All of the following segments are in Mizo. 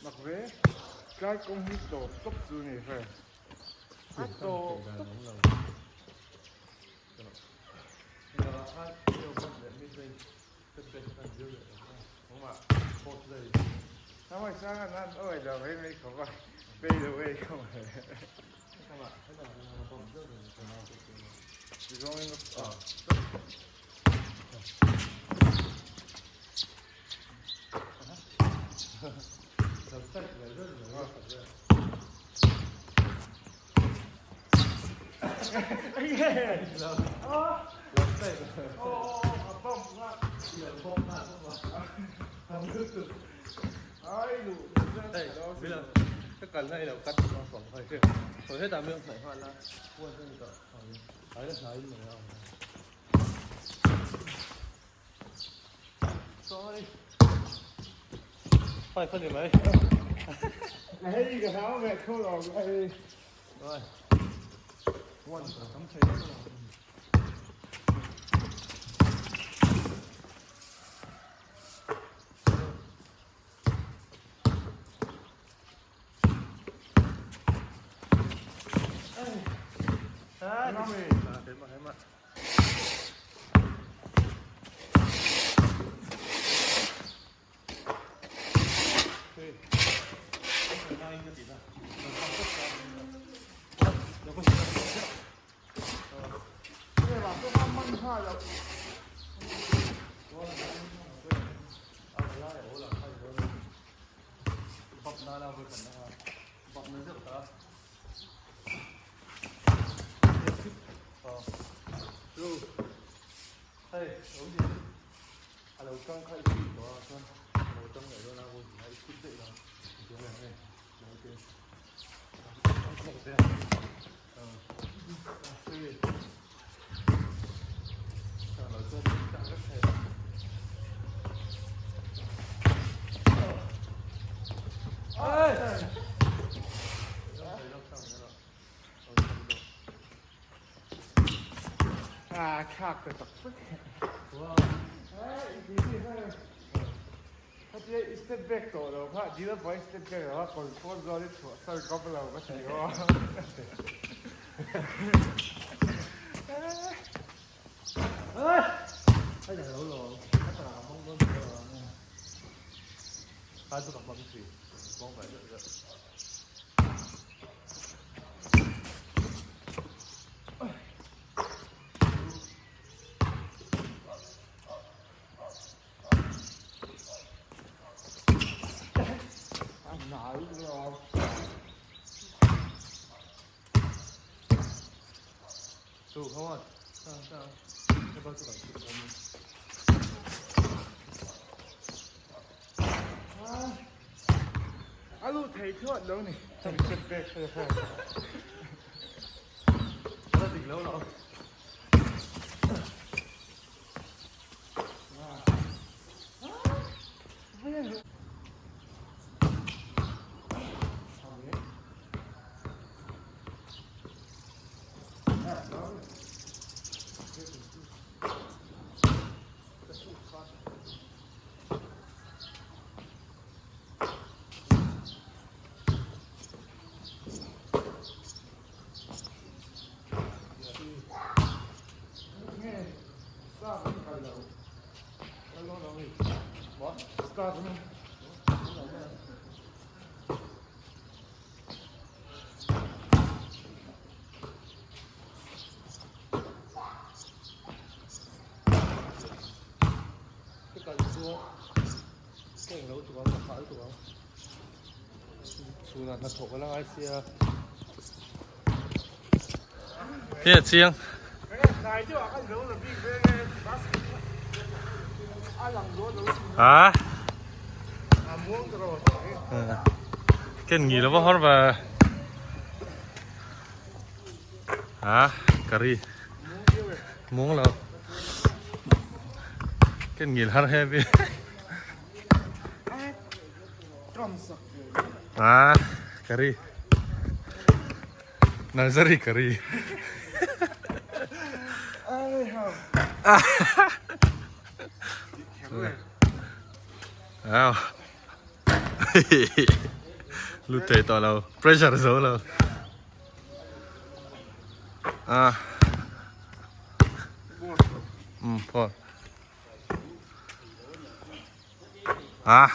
Mak ve, tlai kawng hi tawp tawp chu ni ve. A tawp tawp. Hei a chiang. A. Ken ngi lova hor va. A curry. Muang lo. Ken ngil har heavy. A curry. Nursery curry. Aw. Lut thei tawh lo. Pressure zo lo. Ah. Um, phone. Ah.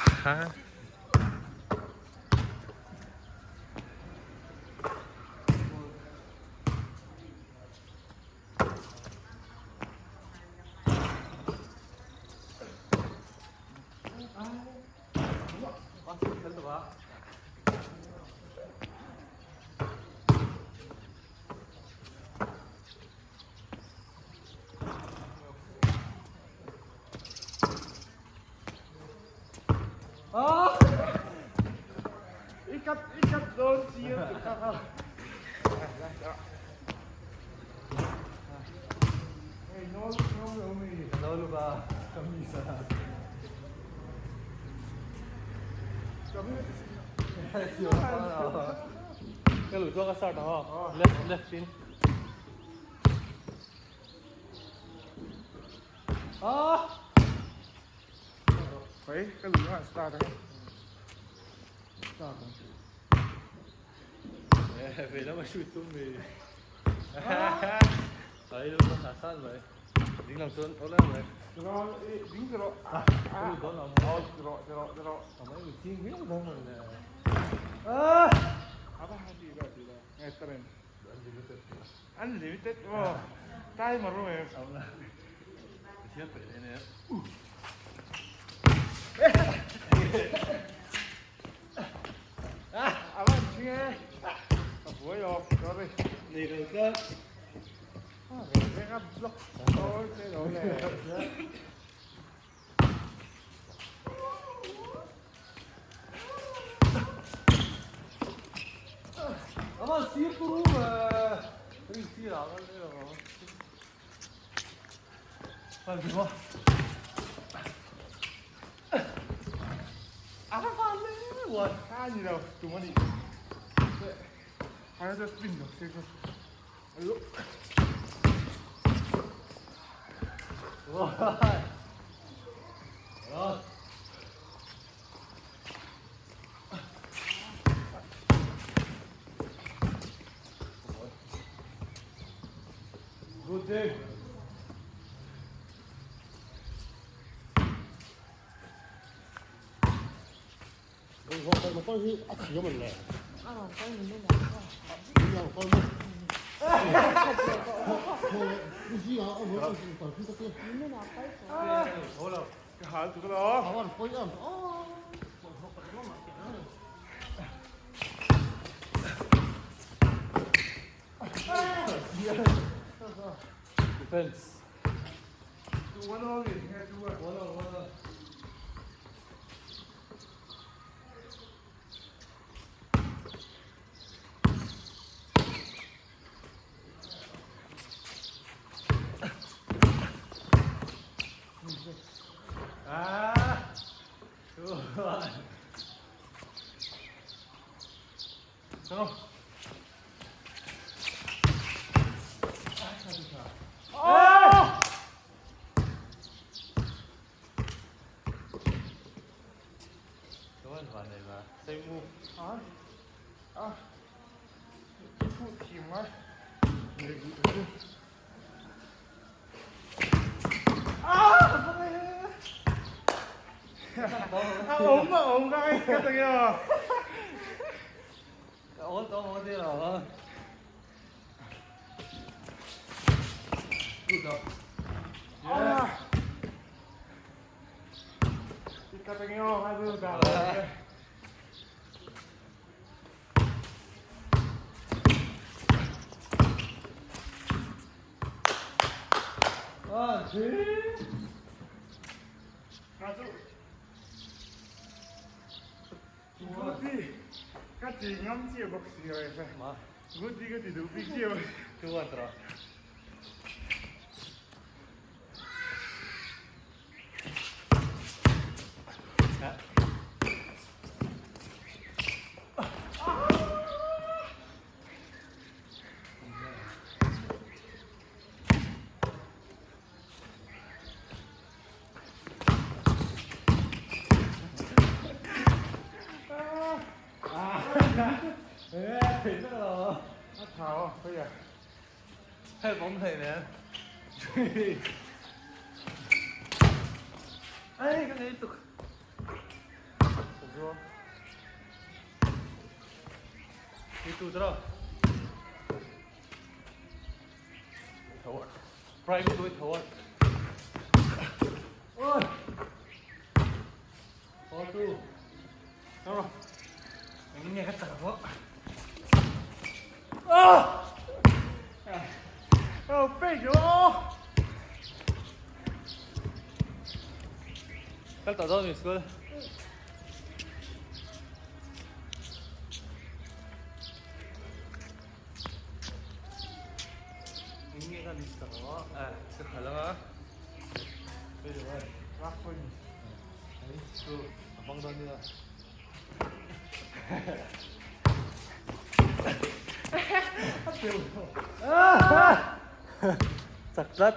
Ai lu ka san mai. Ding lam chuan aw mai. Ding rawh. Lu dawn lo. Rawh rawh rawh. Amai mi ching viau dawn man le. Ah! Apa hati dah tidak. Ngai Unlimited. Unlimited mo. Timer mo eh. Siap eh ni. Apa ching eh. Apa yo? Sorry. Ni rồi cơ. Ah, cái cái block. Ôi, cái đồ này. Ama sir turu Ring sir agal le ro. Pal di mo. À pal le. What? 看你了，怎么你？对，好像在病了，这个。哎呦， Vay. Rồi. Good day. 好，这个了哦。 Defense. 我那里应该住啊。 One on one on. Ah. 2, 1. Go. 哦！ Come on, Vanessa. Same move. 啊啊！出挺啊！啊！啊，ổn mà ổn coi cái tao kìa. Ổn, ổn, ổn đi rồi. Good dog. À. Cái tao kìa, hai đứa cả. One, two. Cá chú. Ngũ đi. Cá chỉ ngắm chia bọc xì rồi phải. Mà, Ngũ đi cái thì đủ bị chia. 2, 1 rồi. Dạ. Ê, thì nó rồi. Nó thảo, bây giờ. Hay bóng thầy nè. Ê, cái này tục. Được Đi tụ rồi. Thấu. Private với thấu. Ôi. Có tu. Rồi. Mình nghe cái tảng quá. À! Ờ, phê rồi. Cách tỏ ra mình school. Mình nghe cái tảng À, cái khả năng á. Bây giờ rồi. Rắc phình. Đấy, tu, băng đơn đi rồi. Chặt đất.